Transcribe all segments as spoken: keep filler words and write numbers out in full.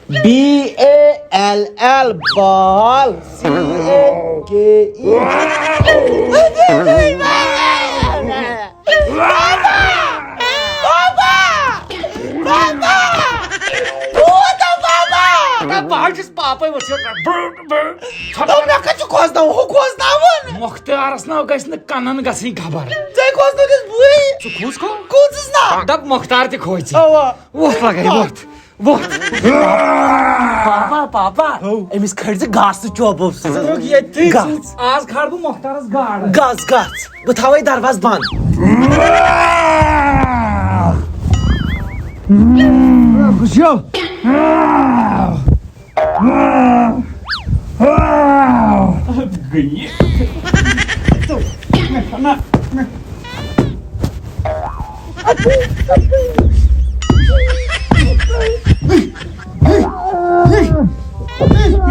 B A L L, ball. C A K E. بابا! بابا! بابا! بابا! بہٕ حظ چھُس پاپے وٕچھِتھ۔ دوٚپُن، مےٚ کَتہِ چھُ کھوژناوُن؟ ہُہ کھوژناوُن۔ مۄختارَس ناو گژھِ نہٕ کَنَن گژھٕنۍ خبر۔ ژےٚ کھوژنٲونَس بٕے۔ ژٕ کھوٗژ کھو؟ کھوٗژُس نا۔ دَپ مۄختار تہِ کھوژِ۔ اَوا۔ وۄتھ لَگے، وۄتھ۔ وۄتھ۔ پاپا، پاپا، ہو۔ أمِس کھٲلۍ زِ گاسہٕ چوبو سۭتۍ۔ ژٕ روٚٹ ییٚتھی۔ گژھ۔ آز کھارٕ بہٕ مۄختارَس گاڈ۔ گژھ، گژھ۔ بہٕ تھاوَے دروازٕ بنٛد۔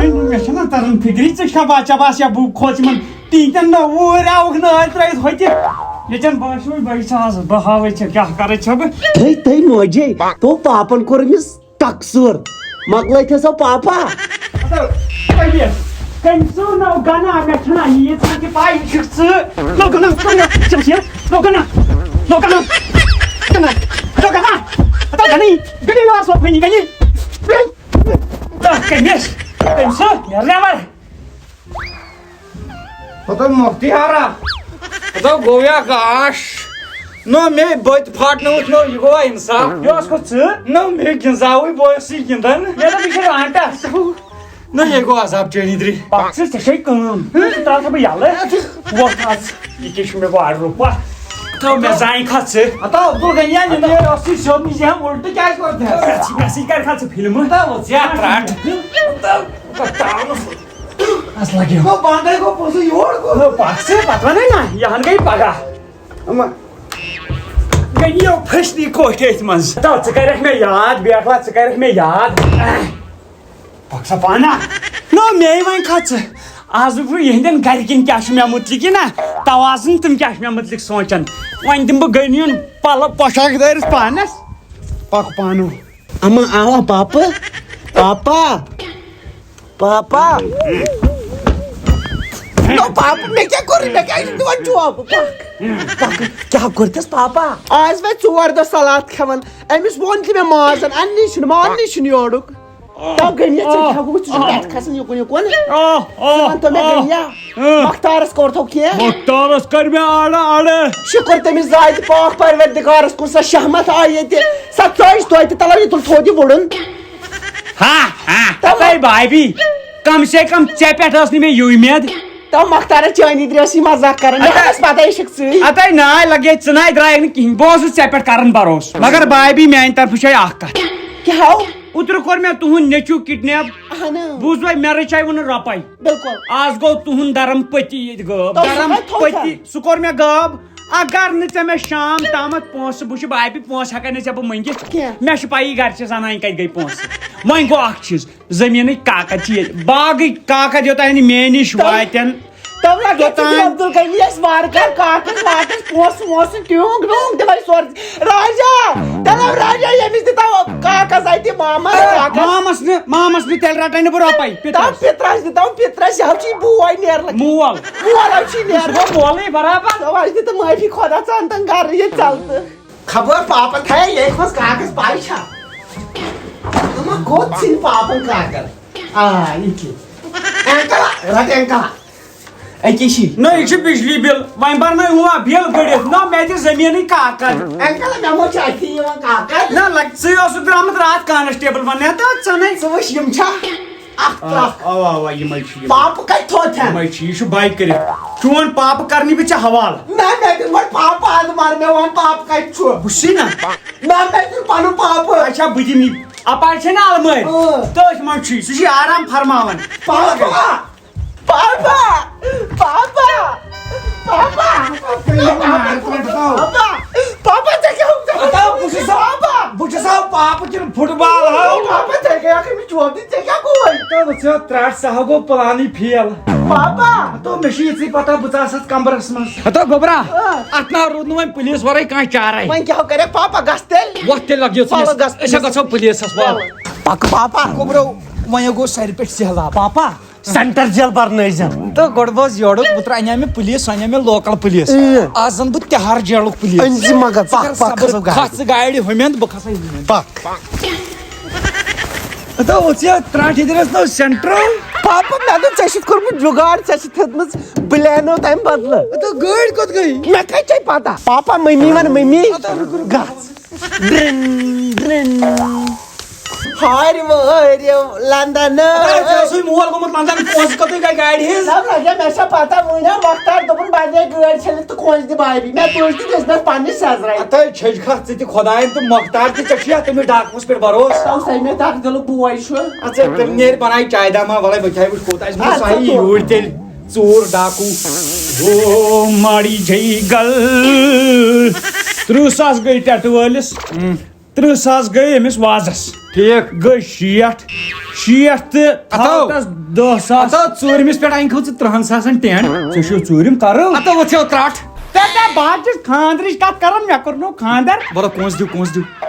مےٚ چھَنہٕ تَران فِکرِ، ژٕ چھَکھ بچا بس یا بہٕ کھوژٕ یِمَن ٹیٖنٛتٮ۪ن نہ اوٗرۍ آوُکھ نٲرۍ ترٛٲوِتھ ہوٚتہِ۔ ییٚتٮ۪ن باسیوٕے بہٕ چھُس آز، بہٕ ہاوَے ژےٚ کیٛاہ کَرٕنۍ چھےٚ بہٕ۔ تھٔے تھٔے موجے، تو پاپن کوٚر أمِس تقصیر۔ مۄکلٲیِتھ ہسا پاپا۔ مطلب، کٔمِس؟ کٔمۍ سُنٛد نو گنا؟ مےٚ چھَنہٕ ییٖژ ہن تہِ پَے، یہِ چھُکھ ژٕ۔ نو گنا، نو گنا، نو گنا، نو گنا، نو گنا، نو گنا، نو گنا، گنی، گنی یور سو، گنی، گنی۔ تَتھ کٔمِس؟ کٔمۍ سُنٛد؟ نیرٕ نٮ۪بر۔ ہتو مۄختیارا، ہتو گوٚو یا گاش۔ نو مے بٔتۍ پھاٹنووُتھ، نو یہِ گوٚوا انصاف؟ یہِ اوس گوٚو ژٕ؟ نو مے گِنزاوٕے، بہٕ اوسُے گِنٛدان۔ مےٚ دوٚپ یہِ چھِ رانٛٹس۔ نو یہِ گوٚو عذاب چٲنی درِ۔ پکھ ژٕ، ژےٚ چھے کٲم۔ ژٕ ترٛاو سا بہٕ یَلہٕ۔ وۄتھ اَژ۔ یہِ کیٛاہ چھُ مےٚ گوٚو آرڈر پَتھ؟ تھو مےٚ زانہِ کھا ژٕ۔ ہتو عبدالغنی، یہِ اوسُے سیوٚد، یہِ چھِ ہٮ۪وان اُلٹہٕ کیٛازِ کوٚر تھَس؟ مےٚ سۭتۍ کَرِ کھا ژٕ فِلمہٕ؟ ہتو ژٕ ہا ترٛٹھ۔ ہتو۔ اَس لَگیو۔ گوٚو بنٛدَے گوٚو پوٚزُے یور گوٚو۔ نو، پَکھ ژٕ، پَتہٕ وَنَے نہ، یہِ ہَن گٔے پَگاہ۔ اما۔ گٔے یو پھٔسنی کوٹھۍ أتھۍ منٛز۔ تو ژٕ کَرٮ۪کھ مےٚ یاد، بیکھلا، ژٕ کَرٮ۪کھ مےٚ یاد۔ پَکھ سا پانہ۔ نو، مے وۄنۍ کھا ژٕ۔ آز وٕچھ بہٕ یِہِنٛدٮ۪ن گَرِکٮ۪ن کیٛاہ چھُ مےٚ مُتلِق یہِ نہ، توازُن تِم کیٛاہ چھِ مےٚ مُتلِق سونٛچان۔ وۄنۍ دِمہٕ بہٕ گٔنیُن پَلو پۄشاک دٲرِتھ پانَس۔ پَکھ پانہٕ۔ اما آوا پاپہٕ، پاپا، پاپا۔ نو پاپہٕ، مےٚ کیٛاہ کوٚرُے؟ مےٚ کیٛازِ چھُکھ دِوان چوب؟ پکھ، پکھ۔ کیٛاہ کوٚرتھَس پاپا؟ آز وٲتۍ ژور دۄہ سلاد کھٮ۪وان۔ أمِس ووٚن تہِ مےٚ مازَن، اَننی چھُنہٕ، ماننی چھُنہٕ یورُک۔ تو گٔنیا، ژےٚ کیٛاہ گوٚو؟ ژٕ چھُکھ پٮ۪ٹھ کھسان یُکُن یُکُن۔ ژٕ وَن تو مےٚ گٔنیا، مۄختارَس کوٚرتھو کینٛہہ؟ مۄختارَس کٔر مےٚ اَڑٕ اَڑٕ۔ شُکُر تٔمِس ذاتِ پاک پروردگارَس کُن، سۄ شہمت آیہِ ییٚتہِ، سۄ ژٔج توتہِ تَلو یہِ تُل تھوٚد یہِ وُڑُن۔ ہا، ہا، تَلو۔ ہَتَے بھابھی، کم سے کم ژےٚ پٮ۪ٹھ ٲس نہٕ مےٚ یہِ اُمید۔ تو مۄختارَس چٲنی درٛٲسی مذاق کَران، مےٚ اَدٕ ٲس پَتہ یہِ چھُکھ ژٕے۔ ہَتَے ناے لَگے، ژٕ ناے درٛایَکھ نہٕ کِہیٖنۍ، بہٕ اوسُس ژےٚ پٮ۪ٹھ کَران بھروسہٕ۔ مگر بھابھی، میٛانہِ طرفہٕ چھے اَکھ کَتھ۔ کیٛاہ ہو؟ اوترٕ کوٚر مےٚ تُہُنٛد نیٚچوٗ کِڈنیپ۔ اہن۔ بوٗزوے، مےٚ رٔچھے وُنہٕ رۄپَے۔ بِلکُل۔ آز گوٚو تُہُنٛد دَرم پٔتی ییٚتہِ غٲب۔ تَو سُہ دَرم کَتہِ تھوٚو پٔتی، ژےٚ؟ سُہ کوٚر مےٚ غٲب۔ اگر نہٕ ژےٚ مےٚ شام تامَتھ پونٛسہٕ، بہٕ چھُ بھابھی، پونٛسہٕ ہٮ۪کَے نہٕ ژےٚ بہٕ مٔنٛگِتھ۔ کینٛہہ۔ مےٚ چھِ پَیی گَرِ چھِ زَنانہِ کَتہِ گٔے پونٛسہٕ۔ وۄنۍ گوٚو اَکھ چیٖز، زٔمیٖنٕکۍ کاکَد چھِ ییٚتہِ، باغٕکۍ کاکَد یوٚتام نہٕ مےٚ نِش تَو-، واتن۔ تَو لَگہِ ژےٚ توٚتام۔ عبدالغنی یَس وارٕ کارٕ کاکَس واکَس پونٛسہٕ وونٛسہٕ ٹیوٗنٛگ ڈوٗنٛگ دِمَے سورُے۔ راجا، تَلہٕ راجا، ییٚمِس دِتو کاکَس اَتہِ مامَس کاکَس۔ مامَس نہٕ، مامَس نہٕ، تیٚلہِ رَٹَے نہٕ بہٕ رۄپَے، تَو پِترَس۔ پِترَس دِتو، پِترَس، یہِ حظ چھُے بوے نیرٕ لَگہِ۔ مول۔ مول حظ چھُے نیرٕ۔ سُہ گوٚو مولٕے برابر۔ تَو حظ دِتہٕ معٲفی خۄدا ژَن تَن گَرٕ یہِ ژَلتہٕ۔ خبر پاپَن تھایے ییٚتہِ منٛز کاکَس پَے چھا؟ نہ ما گوٚو ژھٕنۍ پاپَن کاکَن۔ آ، یہِ کہِ۔ اَنکَل، رَٹ اَنکَل۔ أکی چھی۔ نہ، یہِ چھُ بجلی بِل۔ وۄنۍ برنٲے ہُہ بِل گٔڑِتھ۔ نہ، مےٚ دِ زٔمیٖنٕے کاکد۔ انکل، مےٚ ما چھُ اَتھی یِوان کاکد؟ نہ، لگ-، ژٕے اوسُکھ درٛامُت راتھ کانسٹیبل وننہِ۔ ہتا، ژٕ نے۔ ژٕ وٕچھ، یِم چھا؟ اَتھ آ، ترٛٹھ۔ اوا، اوا، یِمے چھِ یِم۔ پاپہٕ کَتہِ تھوٚو تھٮ۪ن؟ یِمے چھِ، یہِ چھُ بایہِ کٔرِتھ۔ چون پاپہٕ کرنی بہٕ ژےٚ حوالہٕ۔ نہ، مےٚ دِ گۄڈٕ پاپہٕ اَنٛد مر، مےٚ وَن پاپہٕ کَتہِ چھُ؟ بہٕ چھُسٕے نہ۔ نہ، مےٚ دِ پَنُن پاپہٕ۔ اچھا، بہٕ دِمہٕ یہِ۔ اَپارِ چھے نہ المٲرۍ؟ اۭں۔ تٔتھۍ منٛز چھُے، سُہ چھُے آرام فرماوان۔ پاپا! پاپا! پاپا! پاپا! پاپا! پاپا! پاپا، ژےٚ کیٛاہ گوٚو؟ ہتا، بہٕ چھُس سا، پاپا! بہٕ چھُس سا پاپہٕ کِنہٕ فُٹ بال ہاو؟ پاپا، ژےٚ گٔیاکھ أمِس چوب دِتھ، ژےٚ کیٛاہ گوٚوے؟ تہٕ وٕچھ سا، ترٛٹھ سا ہا گوٚو پلانٕے فیل۔ پاپا۔ ہتو، مےٚ چھِ یِژٕے پتہ، بہٕ ژاس اتھ کمرس منٛز۔ ہتو گوٚبرا، آ۔ اتھ نا روٗد نہٕ وۄنۍ پُلیٖس ورٲے کانٛہہ چارے۔ وۄنۍ کیٛاہ کرکھ پاپا، گژھ تیٚلہِ۔ وۄتھ تیٚلہِ لگ یہِ وَلہٕ ژٕ۔ گژھ أسۍ ہا پُلیٖس۔ گژھو پُلیٖسس وَل۔ وَلہٕ۔ پکھ پاپا۔ گوٚبرو، وۄنۍ گوٚو سرِ پٮ۪ٹھ سہلاب۔ پاپا، سینٹر جیل برنٲیزٮ۪ن۔ تہٕ گۄڈٕ بوز یورُک، اوترٕ اَنیٛاو مےٚ پُلیٖس، سُہ اَنیٛاو مےٚ لوکل پُلیٖس۔ اۭں۔ آز زن بہٕ تِہار جیلُک پُلیٖس۔ أنۍ زِ مگر، ژٕ پکھ، کر پکھ، صبر، کھسو گاڑِ۔ کھس ژٕ گاڑِ ہُمٮ۪ن، بہٕ کھسے ہُمٮ۪ن۔ پکھ۔ ہتو، وۄتھ ژےٚ ترٛٹھ ییٚتہِ رَژھ نو سینٹرل۔ پاپا، مےٚ دوٚپ، ژےٚ چھُتھ کوٚرمُت جُگاڑ، ژےٚ چھِتھ ہیٚژمٕژ بلینو تَمہِ بدلہٕ۔ ہتو، گٲڑۍ کوٚت گٔے؟ مےٚ کَتہِ چھے پتہ؟ پاپا، مٔمی وَن، مٔمی، ہتو، رُک، رُک۔ گژھ۔ ڈرِن، ڈرِن۔ ہارِ وٲرِو لندن۔ ہتو، ژےٚ اوسُے مول گوٚمُت لندن، پونٛسہٕ کوٚتُے گٔے گاڑِ ہِنٛز؟ نہ، نہ، مےٚ چھےٚ پتہ، وٕنۍ ہا مۄختار دوٚپُن، بَنہِ گاڑِ چھٔلِتھ تہٕ کونٛسہِ دِ بابی۔ مےٚ تُج تہٕ دِژ مےٚ پننہِ سیزرَے۔ ہتو، چھٔج کھا ژٕ تہِ خۄدایَن تہٕ مۄختار تہِ، ژےٚ چھُ یا تٔمِس ڈاکوَس پٮ۪ٹھ بھروسہٕ؟ تَوسَے مےٚ تَکھ دِلُک بوے چھُ۔ اَدٕ سا، تیٚلہِ نیرِ بَنایہِ چایہِ دامہ، وَلَے بہٕ کھیٚیہِ وٕچھ کوٗتاہ آسہِ۔ اَدٕ سا، سُہ آیہِ تُل۔ یوٗرۍ تیٚلہِ ژوٗر ڈاکوٗ۔ او ماڑی جے گل۔ تٕرٛہ ساس گٔے ٹٮ۪ٹہٕ وٲلِس، تٕرٛہ ساس گٔے أمِس وازَس۔ ٹھیٖک۔ گٔے شیٹھ، شیٹھ تہٕ ہتو۔ تھاو تَس دَہ ساس۔ ہتو، ژوٗرمِس پٮ۪ٹھ اَنہِ کھٔژ ژٕ تٕرٛہَن ساسَن ٹٮ۪نٛٹ۔ ژےٚ چھُو ژوٗرِم کَرو؟ ہتو، وۄتھ ژےٚ ترٛٹھ۔ تہٕ ژےٚ بہٕ حظ چھُس خانٛدرٕچ کَتھ کَران، مےٚ کوٚرنو خانٛدر۔ وَلہٕ کونٛسہٕ دِیِو، کونٛسہٕ دِیِو۔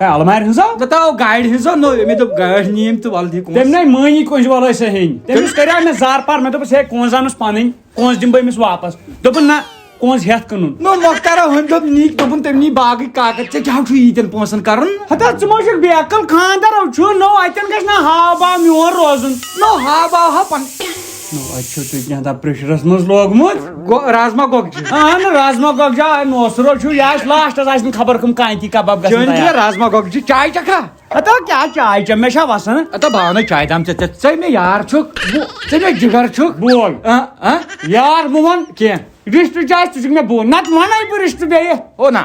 ہے، المارِ ہٕنٛز ہا؟ بہٕ تھاو گاڑِ ہٕنٛز ہا، نو، مےٚ دوٚپ گاڑِ نِیِم تہٕ وَلہٕ دِ کونٛسہٕ۔ تٔمۍ نَے مٲنی کٲنٛسہِ وَلہٕ أسۍ ہیٚنۍ۔ تٔمِس کَریٛاو مےٚ زارٕ پار، مےٚ دوٚپُس، ہے، کونٛسہٕ اَنُس پَنٕنۍ، کونٛسہٕ دِمہٕ بہٕ أمِس واپَس۔ دوٚپُن، نہ، کونٛسہٕ ہٮ۪تھ کٕنُن۔ نو، مۄختارا ہُمۍ دوٚپ، نی، دوٚپُن، تٔمۍ نی باغٕکۍ کاکد، ژےٚ کیٛاہ چھُ ییٖتٮ۪ن پونٛسَن کَرُن؟ ہتا، ژٕ ما چھُکھ بے عقل؟ خانٛدر چھُ، نو، اَتٮ۪ن گژھِ نہ ہاو باو میون روزُن۔ نو، ہاو باو ہا پَن۔ نو، اَتہِ چھُو تُہۍ کینٛہہ تام پریشرَس منٛز لوگمُت۔ گو-، رازما گۄگجہِ۔ اہن، رازما گۄگجہِ آے نوسرو چھُ، یہِ آسہِ لاسٹَس آسہِ نہٕ خبر کٕم کانتی کباب گژھان چٲنۍ تیار۔ کینٛہہ رازما گۄگجہِ، چاے چکھا؟ ہتا کیٛاہ چاے چےٚ؟ مےٚ چھا وسان؟ ہتا بہٕ اَنَے چاے دام، ژےٚ، ژےٚ، ژٕ ہے مےٚ یار چھُکھ، ژٕ ہے مےٚ جگر چھُکھ۔ بول۔ آ، آ؟ یار بہٕ وَن۔ کینٛہہ۔ رِشتہٕ چاے ژٕ چھُکھ مےٚ بول، نَتہٕ وَنَے بہٕ رِشتہٕ بیٚیہِ۔ او نا،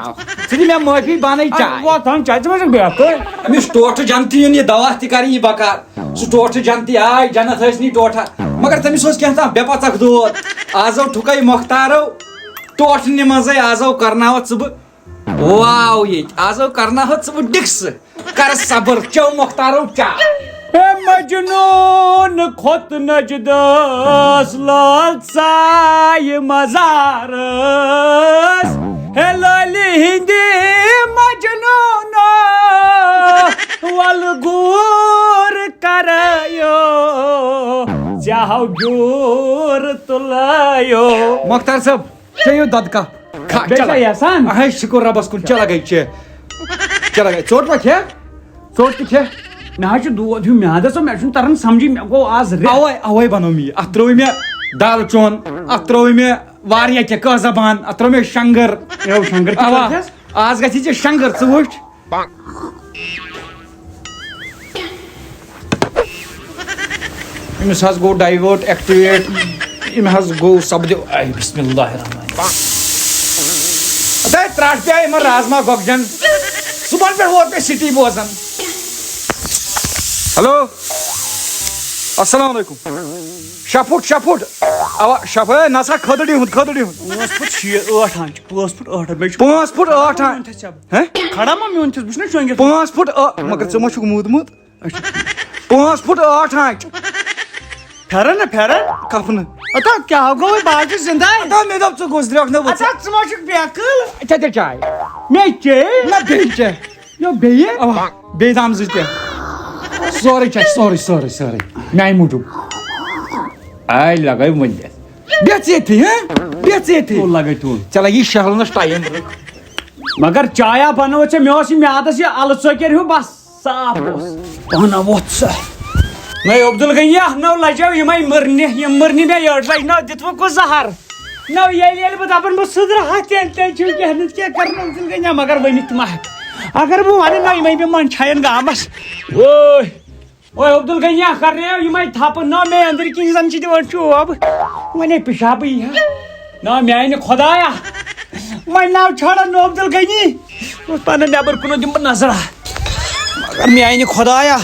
ژٕ دِ مےٚ معٲفی، بہٕ اَنَے چاے۔ وۄتھ اَن چاے، ژٕ ما چھُکھ بے عقل؟ أمِس ٹوٹھٕ جنتی یُن یہِ دوا تہِ کَرِ یہِ بکار۔ سُہ ٹوٹھٕ جنتی آے، جنت ٲسۍ نی ٹوٹھا۔ مگر تٔمِس اوس کینٛہہ تام بے پژک دود۔ آز آو ٹھُکے مۄختارو ٹوٹھنہِ منٛزٕے، آز آو کرناوَتھ ژٕ بہٕ واو ییٚتہِ۔ آز آو کرناوَتھ ژٕ بہٕ ڈِکسہٕ۔ کر صبر، چیو مۄختارو چاے۔ ہے مجنون کھوٚت نجدس لال ژایہِ مزارس۔ ہے لٲلہِ ہِنٛدِ مجنوٗنو، وَلہٕ گوٗر کَرٲیِو، ژےٚ ہاو گیوٗر تُلٲیِو۔ مۄختار صٲب، چیٚیِو دۄدٕ کپ۔ کھا، بیٚیہِ چلو۔ چھا یَژھان؟ اہے، شُکُر رۄبَس کُن، چلو گٔے چے۔ چلو گٔے، ژوٚٹ ما کھےٚ؟ ژوٚٹ تہِ کھےٚ۔ مےٚ حظ چھُ دود ہیوٗ میٛادَس، مےٚ چھُنہٕ تَران سَمجھی، مےٚ گوٚو آز رٮ۪تھ۔ اَوَے، اَوَے بَنوو مےٚ یہِ۔ اَتھ ترٛوو مےٚ دالہٕ چون، اَتھ ترٛوو مےٚ واریاہ کینٛہہ، کٔژ زبان، اَتھ ترٛوو مےٚ شنٛگٕر۔ یو شنٛگٕر تہِ اَوا، کٔرتھَس؟ آز گژھی ژےٚ شنٛگٕر، ژٕ وٕچھ۔ أمِس حظ گوٚو divert activate، أمۍ حظ گوٚو سپدیو، اے بسم اللہ الرحمن الرحیم۔ اَدٕ ترٛٹھ پیٚیہِ یِمن رازما گۄگجن، صُبحن پٮ۪ٹھ ووت مےٚ سِٹی بوزان۔ ہیلو، السلام علیکم۔ شےٚ فُٹ، شےٚ فُٹ۔ اوا، شےٚ فُٹ، ہے، نسا کھٔدٕڑی ہُنٛد، کھٔدٕڑی ہُنٛد۔ پانٛژھ فُٹ شیٚے، ٲٹھ آنچہِ، پانٛژھ فُٹ ٲٹھ، بیٚیہِ چھُ پانٛژھ فُٹ ٲٹھ آنچہِ۔ میون تہِ چھا؟ ہیں؟ کھڑا ما میون تہِ، بہٕ چھُس نا شۄنٛگِتھ۔ پانٛژھ فُٹ ٲ-، مگر ژےٚ ما چھُکھ موٗدمُت؟ اچھا۔ پانٛژھ فُٹ ٲٹھ آنچہِ۔ پھٮ۪رن نا پھٮ۪رن۔ کفنہٕ۔ اتا کیٛاہ گوٚو وۄنۍ، بہٕ حظ چھُس زِندَے۔ اتا مےٚ دوٚپ ژٕ گوٚژھ درٛوٚکھ نہٕ وۄژھ۔ اتا ژٕ ما چھُکھ بے عقل؟ ژےٚ تہِ چاے۔ مےٚ چے؟ نہ بیٚیہِ چے۔ یو بیٚیہِ؟ اوا، بیٚیہِ دام زٕ تہِ۔ سورُے چھُ اَسہِ، سورُے، سورُے، سورُے۔ میٛانہِ موٗجوٗب۔ آے لگٲے ؤنِتھ۔ بیٚہہ ژٕ ییٚتھی، ہہ؟ بیٚہہ ژٕ ییٚتھی۔ تُل لگٲے تُل۔ ژےٚ لگی شہلنس ٹایم۔ مگر چایا بنٲو ژےٚ، مےٚ اوس یہِ میادس یہِ الہٕ ژۄکیر ہیوٗ، بس صاف اوس۔ پانہ ووٚتھ سُہ۔ نَے عبدالغنی، نو لجاو یِمے مٕرنہِ، یِم مٕرنہِ مےٚ یٔڈ لجہِ، نو دِتوٕ کُس زہر؟ نو، ییٚلہِ، ییٚلہِ بہٕ دَپان بہٕ سُدرٕ ہا، تیٚلہِ، تیٚلہِ چھُو کینٛہہ نَتہٕ کینٛہہ کَرُن، عبدالغنی، مگر ؤنِتھ تہِ مہ ہٮ۪کہٕ۔ اگر بہٕ وَنہٕ، نہ، یِمَے مےٚ منٛدچھایَن گامَس۔ وٲے، اوے عبدالغنی، کَرنٲیو یِمَے تھَپہٕ، نہ، مے أنٛدٕرۍ کِنۍ زَن چھِ دِوان چوب۔ وۄنۍ ہے پِشابٕے یی ہا۔ نہ، میٛانہِ خۄدایا، وۄنۍ ناو چھۄڑَن نہٕ عبدالغنی۔ اوس پَنُن نٮ۪بَر کُن دِمہٕ بہٕ نظرا۔ مگر میٛانہِ خۄدایا،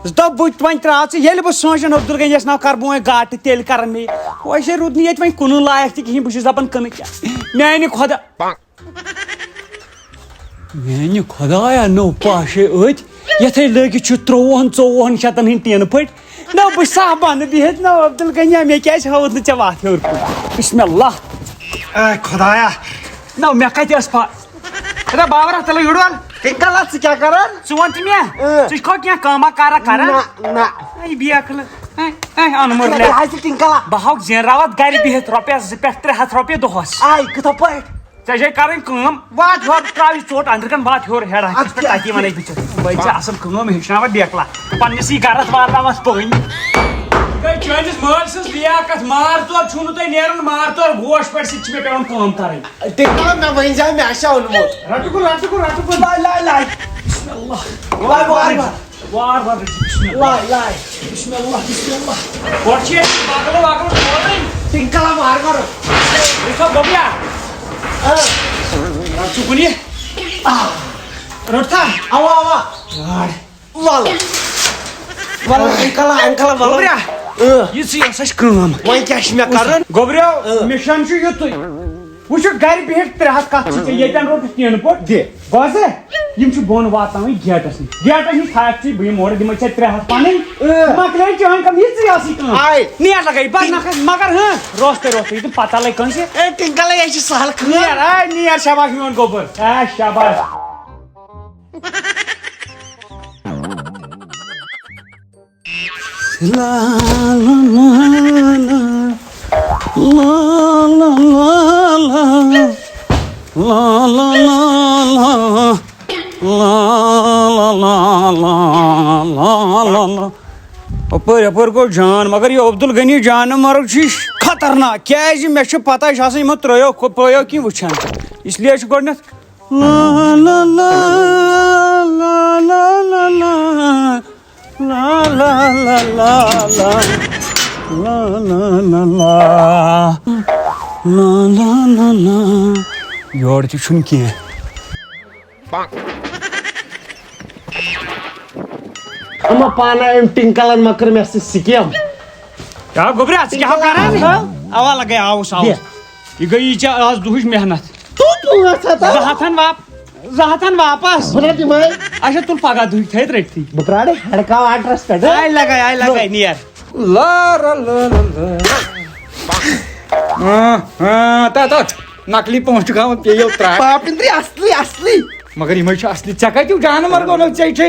دوٚپ بہٕ وۄنۍ ترٛاو ژٕ، ییٚلہِ بہٕ سونٛچان عبدالغنیَس ناو کَرٕ بہٕ وۄنۍ گاٹہٕ، تیٚلہِ کَرَن مےٚ۔ وۄنۍ چھے روٗدنٕے ییٚتہِ وۄنۍ کُنُے لایق تہِ کِہیٖنۍ، بہٕ چھُس دَپان کٕنہٕ کیٛاہ۔ میٛانہِ خۄدا، میٛانہِ خۄدایا، نو پاشے أتھۍ، یتھے لٲگِتھ چھُ ترٛۆوُہن ژۆوُہن شیٚتن ہٕنٛدۍ ٹیٖنہٕ پٔٹۍ۔ نہ، بہٕ چھُس صاحبانہٕ بِہِتھ، نہ عبدالغنی، مےٚ کیازِ ہٲوٕتھ نہٕ ژےٚ وتھ ہیوٚر کُن؟ بسم اللہ۔ اے خدایا۔ نہ، مےٚ کتہِ ٲس پا-، اے بابا، تیٚلہِ یُڑ وَل۔ ہے کلا، ژٕ کیٛاہ کران؟ ژٕ وَن تہٕ مےٚ، اۭں۔ ژٕ چھُکھا کینٛہہ کٲمہ کارا کران؟ نہ، نہ۔ اے بے عقل، اے، اے، اَن مُرلے۔ ہے، ژٕ ٹِنکلا۔ بہٕ ہاوٕ زینراوتھ گرِ بِہِتھ رۄپیس زٕ پٮ۪ٹھ ترٛےٚ ہتھ رۄپیہِ دۄہس۔ آے، کِتھو پٲٹھۍ؟ ژےٚ چھے کرٕنۍ کٲم، وات یورٕ تراو یہِ ژوٚٹ أنٛدرٕ کن، وات ہیوٚر ہیڈ اکھ اَدٕ پٮ۪ٹھ، کیٛاہ؟ تتی ونے بہٕ ژےٚ۔ وۄنۍ چھِ اصل کٲم ہیٚچھناوان بیکلا، پننِسٕے گرس واتناوس پٔنۍ۔ تۄہہِ چٲنِس مٲلۍ سٕنٛز لیاقت، مار ژور چھُو نہٕ تۄہہِ نیران، مار ژور گوش پٮ۪ٹھ سۭتۍ چھِ مےٚ پٮ۪وان کٲم کرٕنۍ۔ تیٚلہِ کَرو مےٚ ؤنۍ زیو، مےٚ آسہِ اوٚنمُت۔ رٹہٕ کُل، رٹہٕ کُل، رٹہٕ کُل۔ لاے، لاے، لاے۔ بسم اللہ۔ لاے، وارٕ، وارٕ۔ وارٕ وارٕ رٔٹِو، بسم اللہ۔ لاے، لاے۔ بسم اللہ، بسم اللہ۔ گۄڈٕ چھِ ییٚتہِ پاگل واگل سورُے۔ تِم کَلَم وارٕ وارٕ۔ یہِ چھا بوٚبیا؟ آ۔ رَٹ ژٕ کُنہِ۔ آ۔ رٔٹ تھا؟ اَوا، اَوا۔ گاڈ۔ وَلہٕ۔ وَلہٕ، انکل، انکل، وَلہٕ۔ گوٚبریا، اۭں۔ یہِ ژٕ، یہِ ہسا چھِ کٲم۔ وۄنۍ کیٛاہ چھِ مےٚ کَرُن؟ گوٚبریو، اۭں۔ مِشن چھُ یُتُے۔ وٕچھِو، گرِ بِہِتھ ترٛےٚ ہَتھ کَتھ چھِ ژےٚ ییٚتٮ۪ن روٚٹُتھ ٹیٖنہٕ پوٚٹ؟ دِ۔ بوزٕ؟ یِم چھِ بۄن واتناوٕنۍ گیٹَس نِش۔ گیٹَس نِش تھاوَکھ ژٕ، بہٕ یِمہٕ اورٕ، دِمَے ژےٚ ترٛےٚ ہَتھ پَنٕنۍ۔ اۭں۔ مۄکلے چٲنۍ کٲم، یہِ ژٕے ٲسٕے کٲم۔ آے۔ نیر لَگے، بَس نہ کھَس، مگر ہاں، روستَے روستَے، یہِ تہِ پَتہ لَگہِ کٲنٛسہِ۔ اے، ٹِنکَلَے، یہِ چھِ سہل کٲم۔ نیر، آے، نیر، شاباش میون گوٚبُر۔ اے، شاباش۔ لا لا لا لا، لا لا لا لا، لا لا لا لا، لا لا لا لا، لا لا لا۔ اپٲرۍ، اپٲرۍ گوٚو جان، مگر یہِ عبدالغنی جانہٕ مرگ چھُ، یہِ چھُ خطرناک، کیازِ مےٚ چھِ پتہ، یہِ چھُ آسان یِمو ترٛیو، پٲیو کِنۍ وٕچھان۔ اس لیے چھُ گۄڈٕنٮ۪تھ لا لا لا، لا لا لا لا، لا لا لا لا، لا لا لا لا، لا لا لا لا، لا لا لا لا۔ یورٕ تہِ چھُنہٕ کینٛہہ۔ اما پانا أمۍ ٹِنکلن ما کٔر مےٚ سۭتۍ سکیم؟ کیٛاہ گوٚبرا، ژٕ کیٛاہ کران؟ اوا لگے، آوُس، آوُس۔ بیٚہہ۔ یہِ گٔے یہِ ژےٚ آز دُہٕچ محنت۔ تو پانٛژھ ہتھ ہا؟ زٕ ہتھ ہن واپ-، زٕ ہتھ ہن واپس۔ بہٕ نہ دِمے۔ اچھا، تُل پگاہ دُہٕچ تھٲیِتھ رٔٹتھٕے۔ بہٕ پرٛارے ہڑکاو آٹرس پٮ۪ٹھ، ہا؟ آے لگے، آے لگے، نیر۔ لا، لا، لا، لا، لا۔ ہاں، ہاں، تا، تا، نقلی پونٛسہٕ چھُکھ ہاوان، پیٚیو ترٛٹھ۔ پاپِندرِ اصلی، اصلی۔ مگر یِمے چھِ اصلی۔ ژےٚ کتیُک جانور گوٚو نہٕ؟ ژےٚ چھے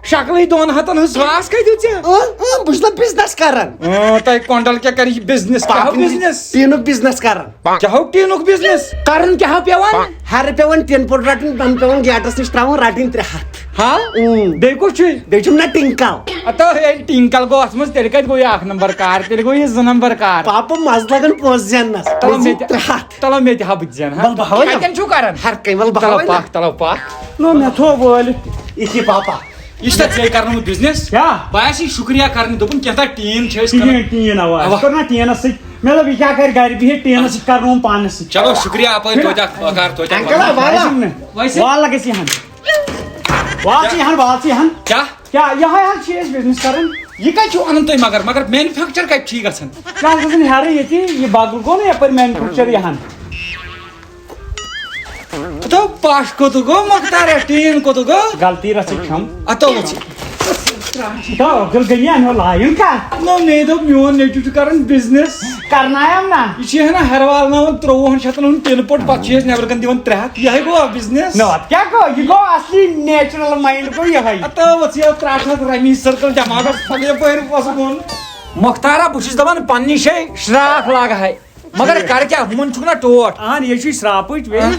شکلٕے دۄن ہتن ہٕنٛز۔ ساس کتیُک ژےٚ؟ اۭں، اۭں، بہٕ چھُس نہ بزنس کران۔ اۭں، تۄہہِ کۄنڈل کیٛاہ کرِ؟ یہِ بزنس کیٛاہ ہو پاپِندرِ بزنس؟ ٹیٖنُک بزنس کران۔ کیٛاہ ہو ٹیٖنُک بزنس؟ کرُن کیٛاہ ہو پیوان؟ ہرٕ پیوان ٹیٖن پوٚٹ رٹُن، تَنہٕ پیوان گیٹس نِش ترٛاوُن، رٹٕنۍ ترٛےٚ ہتھ۔ ہا؟ اۭں۔ بیٚیہِ کُس چھُے؟ بیٚیہِ چھُم نہ ٹِنکل۔ ہتو، ییٚلہِ ٹِنکل گوٚو اتھ منٛز، تیٚلہِ کتہِ گوٚو یہِ اکھ نمبر کار؟ تیٚلہِ گوٚو یہِ زٕ نمبر کار۔ پاپہٕ، مزٕ لگان پونٛسہٕ زیننس۔ چلو، مےٚ تہِ، ترٛےٚ ہتھ۔ چلو، مےٚ تہِ ہا، بہٕ تہِ زینہٕ ہا۔ وَلہٕ بہٕ ہاوَے نا۔ کتٮ۪ن چھُو کران؟ ہر کٔمۍ، وَلہٕ بہٕ چلو ہاوَے نا۔ پکھ، چلو پکھ۔ نو، مےٚ تھوو وٲلِتھ۔ یہِ چھِ پاپا۔ یہِ چھِ تۄہہِ ژےٚ کرنومُت بزنس۔ کیٛاہ؟ بہٕ آسہٕ یہِ شُکریہ کرنہِ، دوٚپُن کینٛہہ تام ٹیٖن چھِ أسۍ کران۔ ٹیٖن، ٹیٖن، اوا، اوا۔ أسۍ کوٚر نا ٹیٖنس سۭتۍ۔ مےٚ دوٚپ، یہِ کیٛاہ کرِ گرِ بِہِتھ ٹیٖنس سۭتۍ کرنووُن پانس سۭتۍ۔ چلو، شُکریہ اپٲرۍ، توتہِ اکھ بکار، توتہِ اکھ انکل، بکار۔ وَلہٕ۔ ویسے نہٕ۔ ویسے۔ وَلہٕ لگے ژٕ ہن۔ وَلہٕ ژٕ ہن، وَلہٕ ژٕ ہن۔ کیٛاہ؟ کیٛاہ یِہوٚے حظ چھِ أسۍ بزنس کران؟ یہِ کتہِ چھِو اَنان تُہۍ مگر؟ مگر مینوفیکچر کتہِ چھِ یہِ گژھان؟ یہِ حظ گژھان ہیرٕ ییٚتی، یہِ بغل گوٚو نا یپٲرۍ مینوفیکچر یہِ ہن۔ تو پش کوٚت گوٚو مۄختار، ٹیٖن کوٚت گوٚو؟ غلطی رژھِ کھٮ۪م۔ اتو وٕچھ۔ تو عبدالغنی انو لایُن کا؟ نو، مے دوٚپ میون نیٚچو چھُ کران بزنس۔ کرنایم نا۔ یہِ چھُ ہنا ہیروالناوان ترٛۆوُہن شیٚتن ہُنٛد ٹِنہٕ پوٚٹ، پتہٕ چھُ یہِ اَسہِ نٮ۪برٕ کَنہِ دِوان ترٛےٚ ہتھ۔ یِہوٚے گوٚو بزنس۔ نہ، اَدٕ کیٛاہ گوٚو؟ یہِ گوٚو اصلی نیچرل مایِنڈ گوٚو یِہوٚے۔ ہتو وٕژھ یہِ ترٛٹھ ہتھ رمی سرکل دٮ۪ماغس پھۄلہِ یپٲرۍ اوس بۄن۔ مۄختارا، بہٕ چھُس دپان پننہِ جایہِ شراکھ لاگہٕ ہاے، مگر کرٕ کیٛاہ، ہُمن چھُکھ نا ٹوٹھ۔ اہن، یہِ چھُے شراپٕچ بیٚیہِ۔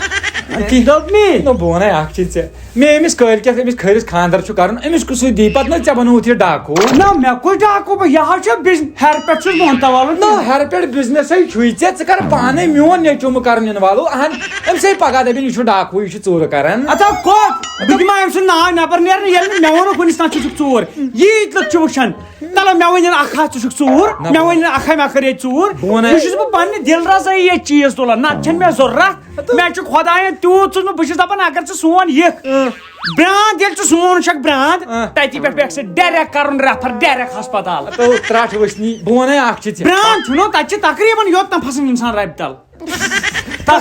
اہن۔ دوٚپ مے۔ نہ، بہٕ ونے اکھ چیٖز ژےٚ۔ مے أمِس کٲلۍ کٮ۪تھ أمِس خٲرِس خانٛدر چھُ کرُن، أمِس کُس دی پتہٕ نہ ژےٚ بنووُتھ یہِ ڈاکوٗ؟ نہ، مےٚ کُس ڈاکوٗ؟ بہٕ یہِ حظ چھُ بِز-، ہیرٕ پٮ۪ٹھ چھُس مونتا والُن نہ، کینٛہہ۔ ہیرٕ پٮ۪ٹھ بزنسٕے چھُے ژےٚ، ژٕ کر پانے میون نیٚچوٗ مہٕ کرُن اِنوالو۔ اہن، أمۍ سٕے پگاہ دپن یہِ چھُ ڈاکوٗ، یہِ چھُ ژوٗرٕ کران۔ ادا کوٚت؟ بہٕ دِمہٕ ہا أمۍ سُنٛد ناو نٮ۪بر نیرنہٕ، ییٚلہِ نہٕ مےٚ ووٚنُکھ وُنِس تام ژٕ چھُکھ ژوٗر۔ ییٖتۍ لُکھ چھِ وٕچھان۔ تلو، مےٚ ؤنِن اکھ ہتھ ژٕ چھُکھ ژوٗر، نہ، مےٚ بہٕ ؤنِن اکھ ہتھ مےٚ کٔرے ژوٗر۔ بہٕ وَنے یہِ چھُس بہٕ پننہِ دِل رضٲیی ییٚتہِ چیٖز تُلان، نتہٕ چھَنہٕ مےٚ ضروٗرت۔ ہتو۔ مےٚ چھُ خۄداین تیوٗت سوٗزمُت، بہٕ چھُس دپان، اگر ژٕ سون یِکھ اۭں۔ برٛانٛد، ییٚلہِ ژٕ سون چھَکھ برٛانٛد، اۭں۔ تَتی پٮ۪ٹھ پیٚکھ ژٕ direct کرُن refer direct ہسپتال۔ ہتو، ترٛٹھ وٕچھنی، بہٕ وَنے اکھ چیٖز ژےٚ۔ برٛانٛد چھُنہٕ، تَتہِ چھِ تقریٖباً یوٚت تام پھسان اِنسان ربہِ تل۔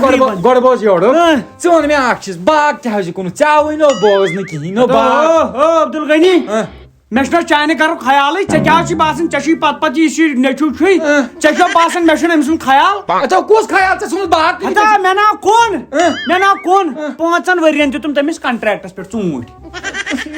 گۄڈٕ بو- گۄڈٕ بوز یورٕ۔ اۭں۔ ژٕ وَن مےٚ اَکھ چیٖز، باغ کیٛاہ حظ چھِ کُنُتھ؟ ژےٚ آوٕے نو بوزنہٕ کِہیٖنۍ، نو او، باغ۔ او، او، عبدالغنی۔ اۭں۔ مےٚ چھُنہ چانہِ گرُک خیالٕے، ژےٚ کیٛاہ چھُے باسان، ژےٚ چھُے پتہٕ پتہٕ یُس یہِ نیٚچوٗ چھُے، اۭں۔ ژےٚ چھُ باسان مےٚ چھُنہٕ أمۍ سُنٛد خیال؟ اَتھ کُس خیال؟ ژےٚ ژھُنُتھ باغ کٕنِتھ؟ ہتا، مےٚ ناو کُن، اۭں۔ مےٚ ناو کُن، اۭں۔ پانٛژن ؤرین دیُتُم تٔمِس کانٹریکٹس پٮ۪ٹھ ژوٗنٛٹھۍ۔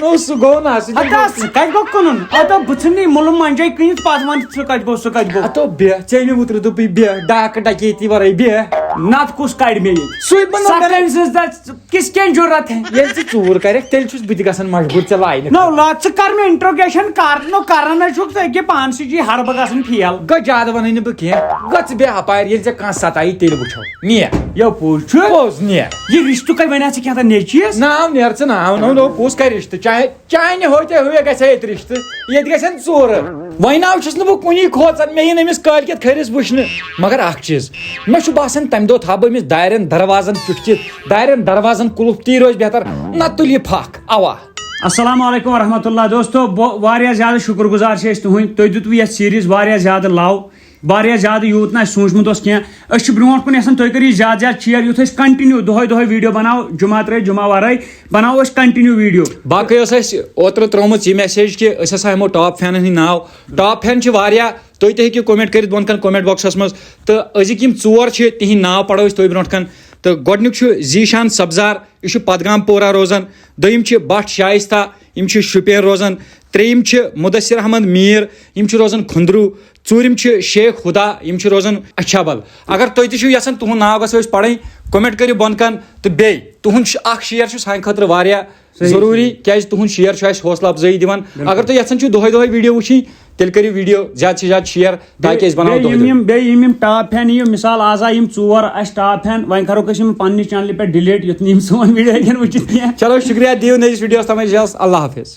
نو، سُہ گوٚو نہ، سُہ تہِ ہتا، گوٚو۔ سُہ کتہِ گوٚو کٕنُن؟ ہتا، بہٕ ژھٕننٕے مُلہٕ منجے کٕنِتھ، پتہٕ ون ژٕ کتہِ گوٚو، سُہ کتہِ گوٚو؟ ہتو بیٚہہ، ژےٚ مےٚ وُترٕ دوٚپُے بیٚہہ، ڈاکہٕ ڈکیتی ورٲے بیٚہہ۔ نتہٕ کُس کڑِ مےٚ ییٚتہِ؟ سُے بنوو مےٚ۔ سۄ کٔمۍ سٕنٛز دَ-، کِس کیٚن جُرت ہے؟ ییٚلہِ ژٕ ژوٗر کرکھ، تیٚلہِ چھُس بہٕ تہِ گژھان مجبوٗر ژےٚ لاینہٕ۔ نو، لا، ژٕ کر مےٚ انٹروگیشن کر، نو، کران ہے چھُکھ ژٕ أکیاہ پانسٕے جی ہر بہٕ گژھان فیل۔ گٔے زیادٕ وَنٕے نہٕ بہٕ کینٛہہ، گٔژھ بیٚہہ اپارِ، ییٚلہِ ژےٚ کانٛہہ ستایی، تیٚلہِ وٕچھو۔ نیر۔ یو پوٚز چھُ۔ پوٚز نیر۔ یہِ رِشتہٕ کَتہِ وَنہِ ژٕ کینٛہہ تہٕ نیٚچیَس؟ ناو نیر ژٕ ناو، نو، نو، کُس کَرِ رِشتہٕ؟ چاہے چانہِ ہوتے ہوے گژھِ ہا ییٚتہِ رِشتہٕ، ییٚتہِ گژھن ژوٗرٕ۔ وۄنۍ ناو چھُس نہٕ بہٕ کُنی کھوژان، مےٚ یِن أمِس کٲلۍ کٮ۪تھ کھٔرِس وٕچھنہٕ۔ مگر اکھ چیٖز، مےٚ چھُ باسان تَمہِ دۄہ تھاوٕ بہٕ أمِس دارٮ۪ن دروازن چُٹھکِتھ، دارٮ۪ن دروازن کُلُف، تی روزِ بہتر، نتہٕ تُلہِ یہِ پھکھ۔ اوا۔ السلام علیکم ورحمۃ اللہ۔ دوستو، بہٕ واریاہ زیادٕ شُکر گُزار چھِ أسۍ تُہٕنٛدۍ، تُہۍ دیُتوٕ یَتھ سیٖریٖز واریاہ زیادٕ love، واریاہ زیادٕ، یوٗت نہٕ اَسہِ سوٗنٛچمُت اوس کینٛہہ۔ أسۍ چھِ برونٛٹھ کُن یَژھان تُہۍ کٔرِو یہِ زیادٕ زیادٕ share، یُتھ أسۍ continue دۄہَے دۄہَے video بَناوو، جُمعہ ترٛٲوِتھ جُمعہ وَرٲے بَناوو أسۍ continue video۔ باقٕے ٲس اَسہِ اوترٕ ترٲومٕژ یہِ message کہِ أسۍ ہسا ہٮ۪مو top fanن ہٕنٛدۍ ناو۔ Top fan چھِ واریاہ، تُہۍ تہِ ہیٚکِو comment کٔرِتھ بۄن کَن comment boxس منٛز۔ تہٕ أزِکۍ یِم ژور چھِ، تِہِنٛدۍ ناو پَرو أسۍ تُہۍ برونٛٹھ کَن۔ تہٕ گۄڈٕنیُک چھُ ذیٖشان سبزار، یہِ چھُ پدگام پورہ روزان۔ دوٚیِم چھِ بٹ شایستہ، یِم چھِ شُپین روزان۔ ترٛیٚیِم چھِ مدثر احمد میٖر، یِم چھِ روزان کھُندروٗ۔ ژوٗرِم چھِ شیخ ہُدا، یِم چھِ روزان اچھابل۔ اگر تُہۍ تہِ چھِو یژھان تُہُنٛد ناو گژھِ أسۍ پڑٕنۍ، comment کٔرِو بۄن کَن۔ تہٕ بیٚیہِ تُہُنٛد شِ-، اکھ share چھُ سانہِ خٲطرٕ واریاہ صحیح، ضروٗری، صحیح۔ کیازِ تُہُنٛد share چھُ اَسہِ حوصلہٕ افزٲیی دِوان۔ بِلکُل۔ اگر تُہۍ یژھان چھِو دۄہے دۄہے video وٕچھِنۍ، تیٚلہِ کٔرِو video زیادٕ سے زیادٕ share، تاکہِ بیٚیہِ، أسۍ بناوو بیٚیہِ دۄہے یِم، دۄہے۔ یِم، بیٚیہِ یِم، یِم top fan یِم، مثال آز آے یِم ژور اَسہِ top fan، وۄنۍ کَرو أسۍ یِم پننہِ channelہِ پٮ۪ٹھ delete، یُتھ نہٕ یِم سون video ہیٚکن وٕچھِتھ کینٛہہ۔ چلو، شُکریہ، دِیِو نٔیِس videoس تام اجازت۔ اللہ حافظ۔